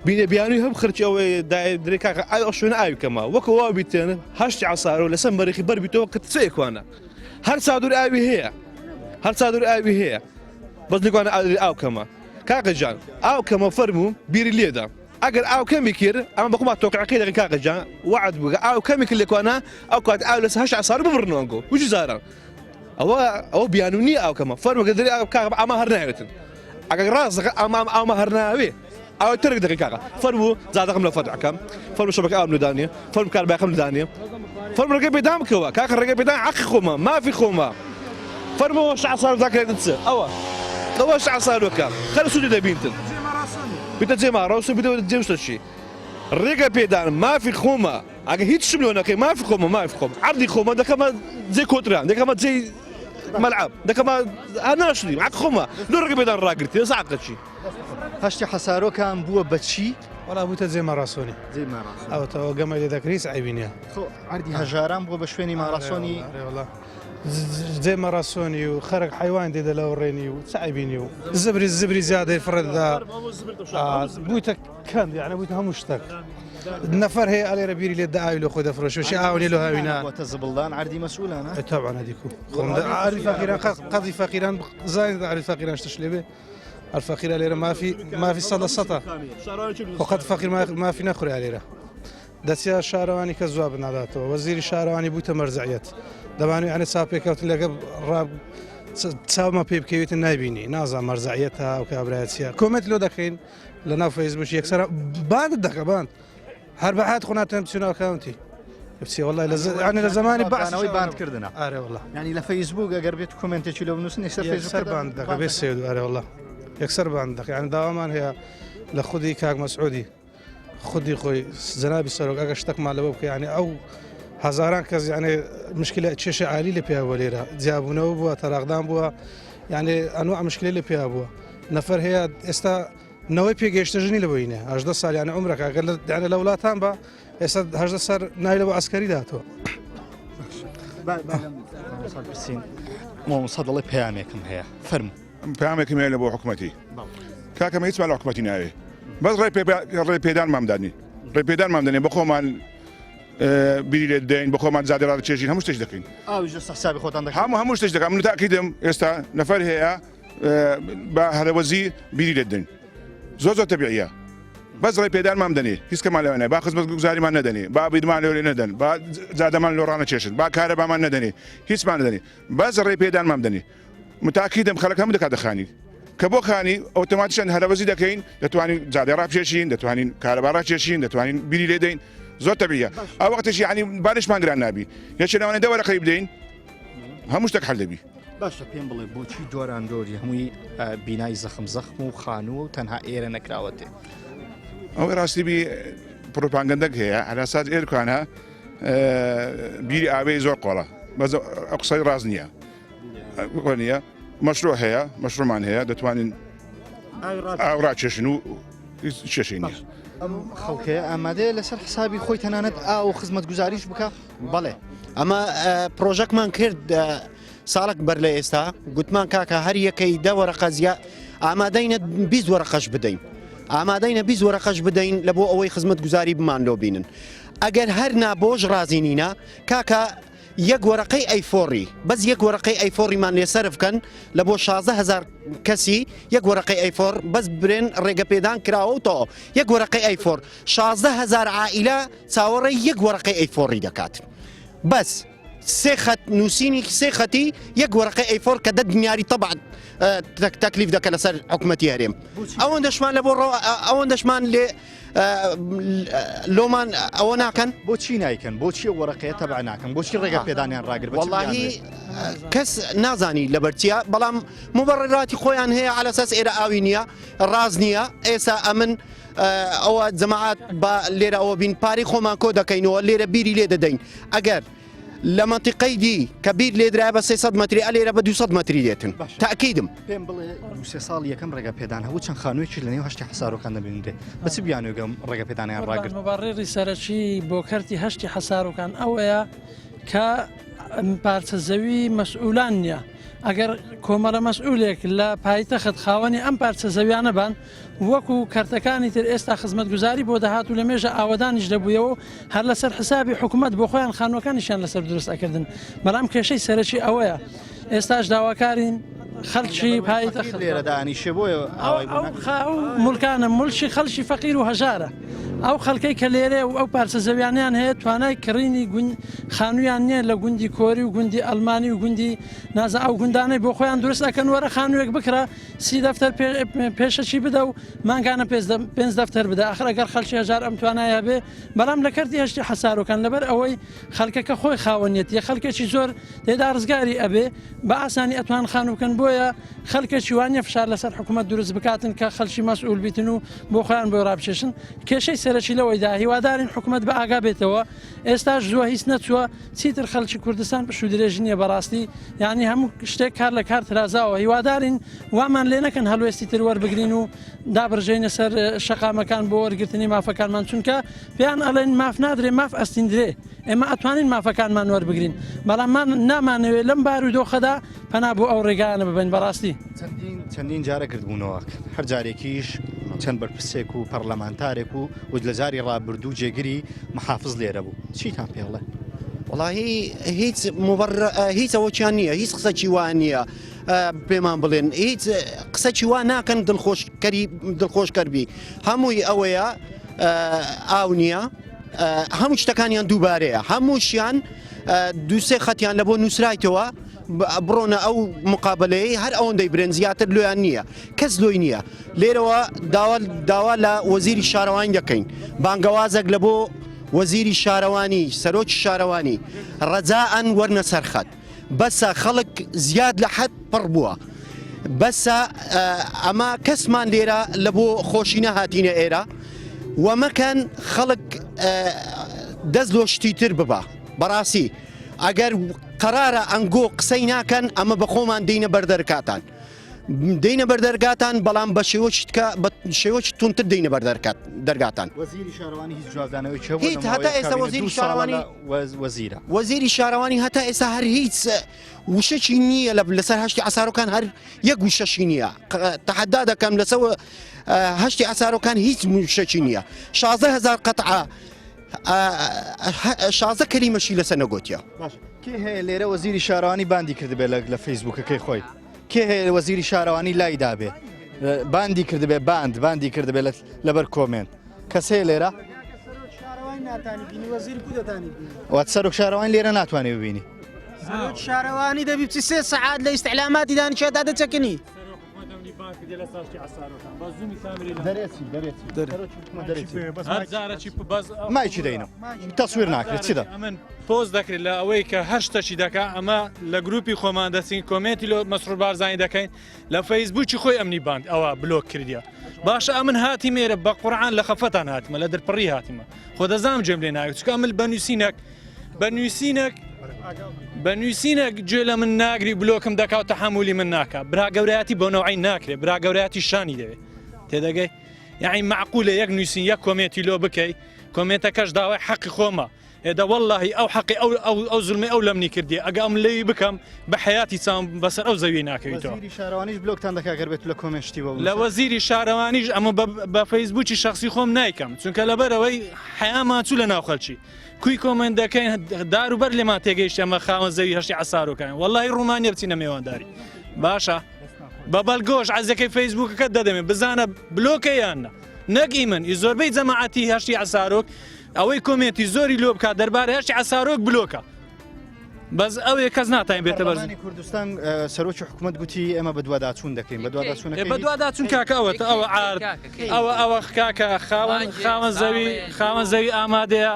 بینە بیانوی هەم خرچ ئەوەی درێ کاکە ئەو شوێنە ئاوی کەمە وەکو وا بیتێن هەشتی عسارۆ لەسەر مەریخی بەر بیتەوە کە چێکوانە هەر چادور ئاوی هەیە هەر چادور ئاوی هەیە بەس لێکوانە ئاوی ئاو کەمە کاکە جان ئاو کەمە فەرموو بیری لێدا ئەگەر ئاو کەمی کرد ئەمە بەخۆمان تۆقعەکەی دەکەن کاکە جان وعد بووگە ئاو کەمی کرد لێکوانە ئەو کات ئاو لەسەر هەشت عسار ببڕنەوە ئەنگۆ وجی زاران ئەوە ئەوە بیانوو نییە ئاو کەمە فەرموو گەر دەرێ ئاو کاکە ئەمە هەر ناوێتن ئەگەر ڕاست دەکە ئەمە ئەمە هەر ناوێ ئەوە ترک دەکەی کاکە فەرموو زادەکەم لە فەرعەکەم فەرموو شەبەکە ئاوم لەدانێ فەرموو کارباکەم لەدانێ فەرموو ڕێگەی پێدان بکەوە کاکە ڕێگەی پێدان عەقی خۆمە مافی خۆمە فەرموو شعسار داکرێتن چ ئەوە ئەوە شعسارۆکە خەر سوودی دەبینتن بیتە جێ ماڕەوس و بیتە جێ شتەکی ڕێگە پێدان مافی خۆمە ئەگە هیچ شم لۆ نەکەی مافی خۆمە مافی خۆم عەردی خۆمە دەکەمە جێ کۆتران دەکەمە جێی مەلعب دەکەمە ناشری عەق خۆمە لۆ ڕێگە پێدان ڕاگرتی ئێستا عەقە چی هەشتی حەسارۆکان بووە بە چی؟ وەڵا بووتە جێ مەڕاسۆنی ئەوەتەوە گەمە لێ دەکری هیچ عەیبی نییە خۆ عەردی هەژاران بووە بە شوێنی ماڕاسۆنی جێ مەڕاسۆنی و خەرک حیوان دێدە لەو ڕێنی و چ عەیبی نیە و زبری زبری زیادەی فڕێدا بووتە کەند یعنی بوویتە هەموو شتێک نەفەر هەیە ئەلێرە بیری لێ داوی لە خۆی دەفرۆشێ شی ئاونی لە هاوینا بۆتە زبڵدان عەردی مەسئولانە طبعا هەدیکو خۆم عەردی فەقیران قەزی فەقیران زانیت عەردی فەقیران شتش لێبێ الفەقیرە لێرە مافی مافی سەد لە سەتە خۆ قەت فەقیر مافی نەخورێ لێرە دەچیە شارەوانی کە جواب ناداتەوە وەزیری شارەوانی بووتە مەرجعیەت دەمانوی ئەنە چاپێکەوتن لەگە ڕا چاومە پێ بکەوێتن نایبینی نازان مەرجعیەتە ئەو کابرایە چیە کۆمێنت لۆ دەکەین لە ناو فەیسبوک یەکسەر باندت دەکە باند هەر بە حات خۆ ناتوانم بچینە ئەکاونتی بچێ والله لە ینی لە زمانی بەعسەوەی باندکردنە ئارێ والله ینی لە فەیسبوک ئەگەر بێت کۆمنتێکی لە بنووسن یەکسەر فەیسبوک باند دەکە بێ سێ ئارێ والله یەکسەر باند دەکە یعنی داوامان هەیە لە خودی کاک مەسعودی خودی خۆی جەنابی سەرۆک ئەگەر شتێکمان لەوە بکە یعنی ئەو هەزاران کەس یعنی مشکلە کێشە عالی لە پێیا بووە لێرە جیابوونەوە بووە تەراقدان بووە یعنی ئەنوع مشکلە لە پێیا بووە نەفەر هەیە ئێستا نەوەی پێگەیشتە ژنی لە بۆینە هەژدە ساڵ یعنی عمرەکە ئەگەر لە یعنی لە وڵاتان بە ئێستا هەژدە سەر ناوی لە بۆ عەسکەری داتەوە پرسین مامۆستا دەڵێ پەیامێکم هەیە فەرموو پامێکم هەیە لە بۆ حکوومەتی کاکەمە هیچمان لە حکوومەتی ناوێ بەس ڕێ ڕێ پێدانمان دانی ڕێ پێدانمان دەنێ بە خۆمان بیری لێ دەین بە خۆمان زادە ڕادەچێژین هەموو شتێک دەکەین ئاویش لەسەر حسابی خۆتان دەکەن هەموو هەموو شتێک دەکەم من تاکیدم ئێستا نەفەر هەیە بە هەرەوەزی بیری لێ دەین زۆر زۆر تەبیعیە بەس ڕێ پێدانمان دەنێ هیچ کەمان لەوانە با خزمەت گوزاریمان نەدەنێ با بیرمان لێ نەدەن با جادەمان لۆ ڕانەکێشن با کارەبامان نەدەنێ هیچمان نەدەنێ بەس ڕێ پێدانمان بدەنێ متاکیدم خەڵک هەموو دەکاتە خانی کە بۆ خانی ئۆتۆماتیشان هەرەوەزی دەکەین دەتوانین جادە ڕابکێشین دەتوانین کارەبا ڕاکێشین دەتوانین بیری لێ دەین زۆر تەبیە ئەو وەختێکی یعنی بارشمان گران نابی یەکێ لەوانەیە دە وەرەقەی بدەین هەموو شتێک حل دەبی. باشە پێم بڵێ بۆچی دۆران دۆری هەمووی بینای زەخم زەخم و خانووە و تەنها ئێرە نەکراوەتێ؟ ئەوەی ڕاستی بی پڕوپاگەندەک هەیە عەلاساس ئێرکانە بیری ئاوێ زۆر قۆڵە بەس ئەو قسەی ڕاست نییە نییە مەشروع هەیە مەشرومان هەیە دەتوانین ئاو ڕاکێشن و کێشەی نییە. ئەم خەڵکەیە ئامادەیە لەسەر حسابی خۆی تەنانەت ئاو و خزمەتگوزاریش بکا؟ بەڵێ ئەمە پرۆژەکمان کرد ساڵک بەر لە ئێستا گوتمان کاکە هەر یەکەی دە وەرەقە زیا ئامادەینە 20 وەرەقەش بدەین. ئامادەینە 20 وەرەقەش بدەین لە بۆ ئەوەی خزمەت گوزاری بمان لۆ بینن ئەگەر هەر نا بۆش ڕازی نینە کاکە یەک وەرەقەی A four ی بەس یەک وەرەقەی A four یمان لێ سەرف کەن لە بۆ 16 هزار کەسی یەک وەرەقەی A four بەس برێن ڕێگە پێدان کراوە و تەواو یەک وەرەقەی A four 16 هزار عائیلە چاوەڕێی یەک وەرەقەی A four ی دەکات بەس سێ خەت نووسینی سێ خەتی یەک وەرەقەی A four کە دە دیناری تەبع تەکلیف دەکە لەسەر حکومەتی هەرێم ئەوەندەشمان لە بۆ ئەوەندەشمان لێ لۆمان ئەوە ناکەن بۆچی نایکەن بۆچی وەرەقەیە تەبع ناکەن بۆچی ڕێگە پێدانیان ڕاگر وەڵاهی کەس نازانی لەبەرچیە بەڵام مبەڕراتی خۆیان هەیە على ئەساس ئێرە ئاوی نییە ڕاز نییە ئێسا ئەمن ئەوە جەماعات با لێرە ئەوە بین پارەی خۆمان کۆ دەکەینەوە لێرە بیری لێ دەدەین ئەگەر لە مەنتیقەی دی کە بیر لێدرا بە 300 متری ئەلێرە بە 200 متری دێتن تاکیدم پێم بڵێ دوو سێ ساڵ یەکەم ڕێگە پێدان هەبوو چەند خانوویەکیش لە نێو هەشتی حەسارۆکان دەبینرێ بە چ بیانووێک ئەم ڕێگە پێدانیان ڕاگرت؟ مبەڕێڕی سەرەکی بۆ کەرتی هەشتی حەسارۆکان ئەوەیە کە پارچە زەوی مەسئولان نییە ئەگەر کۆمەڵە مەسئولێک لە پایتەخت خاوەنی ئەم پارچە زەویانە بان وەکو کەرتەکانی تر ئێستا خزمەتگوزاری بۆ دەهات و لە مێژە ئاوەدانیش دەبوویەوە و هەر لەسەر حسابی حکومەت بۆ خۆیان خانووەکانیشیان لەسەر دروست ئەکردن بەڵام کێشەی سەرەکی ئەوەیە ئێستاش داواکارین خەڵکی پایتەخت لێرە دانیشێ بۆیە ئاوای بۆ ناکرێت. ئەو مولکانە مولکی خەڵکی فەقیر و هەژارە ئەو خەڵکەی کە لێرەیە و ئەو پارچە زەویانەیان هەیە توانای کڕینی خانوویان نییە لە گوندی کۆری و گوندی ئەڵمانی و گوندی نازە ئەو گوندانەی بۆ خۆیان دروست ئەکەن وەرە خانوویەک بکڕە سی دەفتەر پێشەکی بدە و مانگانە پێنج دەفتەر بدە ئاخر ئەگەر خەڵکی هەژار ئەم توانای هەبێ بەڵام لە کەرتی هەشتی حەسارۆکان لەبەر ئەوەی خەڵکەکە خۆی خاوەنیەتی خەڵکێکی زۆر تێدا ڕزگاری ئەبێ بە ئاسانی ئەتوان خانوو بکەن بۆیە خەڵکێکی وانە فشار لەسەر حکوومەت دروست بکاتن کە خەڵکی مەسئول بیتن و بۆ خۆیان بۆ ڕابچێشن کێشەی سەرەکی لەوەیدا هیوادارین حکوومەت بە ئاگا بێتەوە ئێستاش زووە هیچ نەچووە چیتر خەڵکی کوردستان پشوو درێژ نییە بەڕاستی یعنی هەموو شتێک کار لە کار ترازاوە هیوادارین وامان لێ نەکەن هەڵوێستی تر وەربگرین و دابڕژێینە سەر شەقامەکان بۆ وەرگرتنی مافەکانمان چونکە پێیان ئەڵێن ماف نادرێ ماف ئەستیندرێ ئێمە ئەتوانین مافەکانمان وەربگرین بەڵام نامانەوێت لەم بارودۆخەدا پەنا بۆ ئەو ڕێگایانە ببەین بەڕاستی. چەندین چەندین جارە گردبوونەوە هەر جارێکیش چەند بەرپرسێک و پەرلەمانتارێک و و لە جاری ڕابردوو جێگری محافز لێرە بوو چیتان پێڵێ؟ وەڵاهی هیچ مبڕ هیچ ئەوەکیان نییە هیچ قسەکی وا نییە پێمان بڵێن هیچ قسەکی وا ناکەن دڵخۆشکەری دڵخۆشکەر بی هەمووی ئەوەیە ئاو نییە هەموو شتەکانیان دووبارەیە هەمووشیان دووسێ خەتیان لە بۆ نووسرایتەوە بڕۆنە ئەو مقابلەیە هەر ئەوەندەی برێن زیاتر لۆیان نییە کەس لۆی نییە لێرەوە داوا داوا لە وەزیری شارەوانی دەکەین بانگەوازێک لە بۆ وەزیری شارەوانی سەرۆکی شارەوانی ڕەجائەن وەرنە سەرخەت بەسە خەڵک زیاد لە حەد پڕ بووە بەسە ئەمە کەسمان لێرە لە بۆ خۆشی نەهاتینە ئێرە و مەکەن خەڵک دەست لۆ شتی تر ببا بەڕاستی ئەگەر قەرارە ئەنگۆ قسەی ناکەن ئەمە بە خۆمان دێینە بەردەرکاتان دێینە بەردەرگاتان بەڵام بە شێوەکی تکە بە شێوەکی تونتر دێینە بەردەرکات دەرگاتان وەزیری شارەوانی هیچ جوابدانەوەی هەبووە هیچ هەتا ئێستا وەزیری شارەوانی وەزیرە وەزیری شارەوانی هەتا ئێستا هەر هیچ وشەکی نییە لە لەسەر هەشتی عسارۆکان هەر یەک وشەشی نییە تەحەدا دەکەم لەسەر هەشتی عسارۆکان هیچ وشەکی نییە 16 هزار قەتعە 16 کەلیمەشی لەسەر نەگۆتیە. کێ هەیە لێرە وەزیری شارەوانی باندی کردبێ لە فەیسبووکەکەی خۆی کێ هەیە وەزیری شارەوانی لای دابێ باندی کردبێ باند باندی کردبێ لەبەر کۆمێنت کەس هەیە لێرە وات سەرۆک شارەوانی لێرە ناتوانێ ببینی شارەوانی دەبی بچی سێ سەعات لە ئیستعلاماتی دانیشێ تا دەچەکنی مایکی دەینم تەسویر ناکرێت چی دە من پۆست دەکرێت لە ئەوەی کە هەر شتەکی دەکا ئەمە لە گروپی خۆمان دەچین کۆمێنتی لۆ مەسرور بارزانی دەکەین لە فەیسبووکی خۆی ئەمنی باند ئەوە بلۆک کردیە باشە ئەمن هاتی مێرە بە قورعان لە خەفەتان هاتمە لە دەرپڕی هاتیمە خۆ دەزانم گوێم لێ ناگرێت چونکە ئەمن بە نووسینەک بە نووسینەک بە نووسینەک گوێ لە من ناگری بلۆکم دەکا و تەحەمولی من ناکا برا گەورایەتی بۆ نەوعی ناکرێ برا گەورایەتی شانی دەوێت تێدەگەی یعنی معقولە یەک نووسین یەک کۆمێنتی لۆ بکەی کۆمێنتەکەش داوای حەقی خۆمە. ئێدە وەڵاهی ئەو حەقی ئەو ئەو ئەو زولمەی ئەو لەمنی کردی ئەگە ئەم لێی بکەم بە حەیاتی چاوم بەسەر ئەو زەوی ناکەویتەوە. وەزیری شارەوانیش بلۆکتان دەکا گەر بێت لە comment شتی بۆ لە وەزیری شارەوانیش ئەمە بە فەیسبووکی شخصی خۆم نایکەم چونکە لەبەرەوەی حەیامان چوو لە ناو خەلکی کوی comment دەکەین دار و بەر لێمان تێگەیشت ئەمە خاوەن زەوی هەشتی عەسارۆکان وەڵاهی ڕوومان نیە بچینە مێوانداری باشە بە بەلگۆش عەزەکەی فەیسبووکەکەت دەدەمێ بزانە بلۆکە یان نا نەک ئیمن ئی زۆربەی جەماعەتی هەشتی عەسارۆک ئەوەی comment ی زۆری لۆ بکات دەربارەی هەشتی عەسارۆک بلۆکە بەس ئەوێ کەس ناتاین بێتە بەرز کوردستان سەرۆکی حکوومەت گوتی ئێمە بەدواداچوون دەکەین بەدواداچوون بەدواداچوون کاکە ئەوە ئەوە عارد ئەوە ئەوە کاکە خاوەن خاوەن زەوی خاوەن زەوی ئامادەیە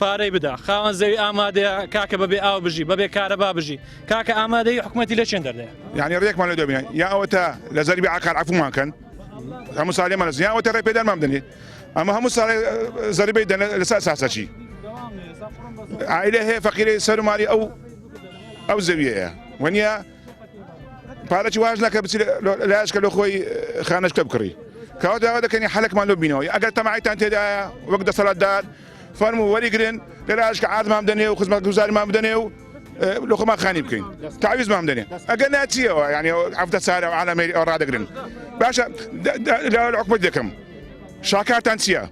پارەی بدا خاوەن زەوی ئامادەیە کاکە بەبێ ئاو بژی بەبێ کارەبا بژی کاکە ئامادەی حکوومەتی لە چێن دەردەیە یعنی ڕێکمان لە دەبین یا ئەوەتا لە زەربی عقار عفومان کەن هەموو ساڵێمان یا ئەوەتا ڕێپێدانمان بدەنێ ئەمە هەموو ساڵێ زەربەی دەن لەسەر ئەساسە چی عائلە هەیە فەقیرەی سەر و مالی ئەو ئەو زەویەیە وەنیە پارەی واش نەکە بچی لایشکە لە خۆی خانەشکە بکڕی کەوا داوا دەکەنی حەلەکمان لۆ بینەوە ئەگەر تەماعیتان تێدایە وەک دەسەڵاتدار فەرموو وەریگرن لە لایشکە عادمان بدەنێ و خزمەتگوزاریمان بدەنێ و لە خۆمان خانی بکەین تعویزمان بدەنێ ئەگەر ناچیەوە یعنی حەفتە سارە و عالەمەی ئەو ڕادەگرن باشە لە حکومەت دەکەم شاکارتان چییە؟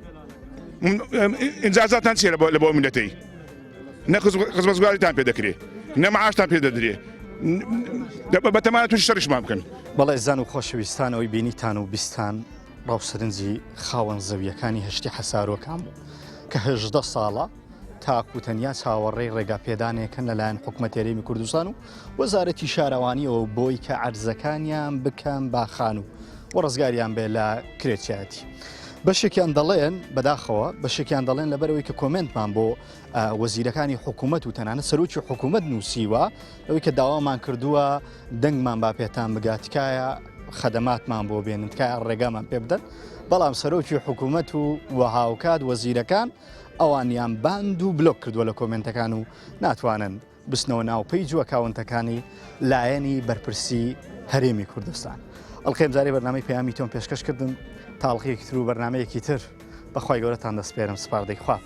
ئینجازاتان چییە لە بۆ میلەتەی؟ نە خزمەتگوزاریتان پێ دەکرێ نە معاشتان پێ دەدرێ بەتەمانە تووشی شەڕیشمان بکەن. بەڵێ زان و خۆشەویستان ئەوەی بینیتان و بیستان ڕاو سەرنجی خاوەن زەویەکانی هەشتی حەسارۆکان بوو کە 18 ساڵە تاکو تەنیا چاوەڕێی ڕێگاپێدانێکن لەلایەن حکومەت هەرێمی کوردستان و وەزارەتی شارەوانیەوە بۆی کە عەرزەکانیان بکەن بە خانوو و ڕزگاریان بێ لە کرێچایەتی. بەشێکیان دەڵێن بەداخەوە بەشێکیان دەڵێن لەبەرەوەی کە comment مان بۆ وەزیرەکانی حکوومەت و تەنانە سەرۆکی حکوومەت نووسیوە ئەوەی کە داوامان کردووە دەنگمان با پێتان بگات تکایە خەدەماتمان بۆ بێنن تکایە ڕێگامان پێ بدەن بەڵام سەرۆکی حکوومەت و و هاوکات وەزیرەکان ئەوانیان باند و بلۆک کردووە لە comment ەکان و ناتوانن بچنەوە ناو page و account ەکانی لایەنی بەرپرسی هەرێمی کوردستان. ئەڵقەی ئەمجارەی بەرنامەی پەیامی تۆم پێشکەش کردن تا ئەڵقەیەکی تر و بەرنامەیەکی تر بەخوای گەورەتان دەسپێرم سپاردەی خوا.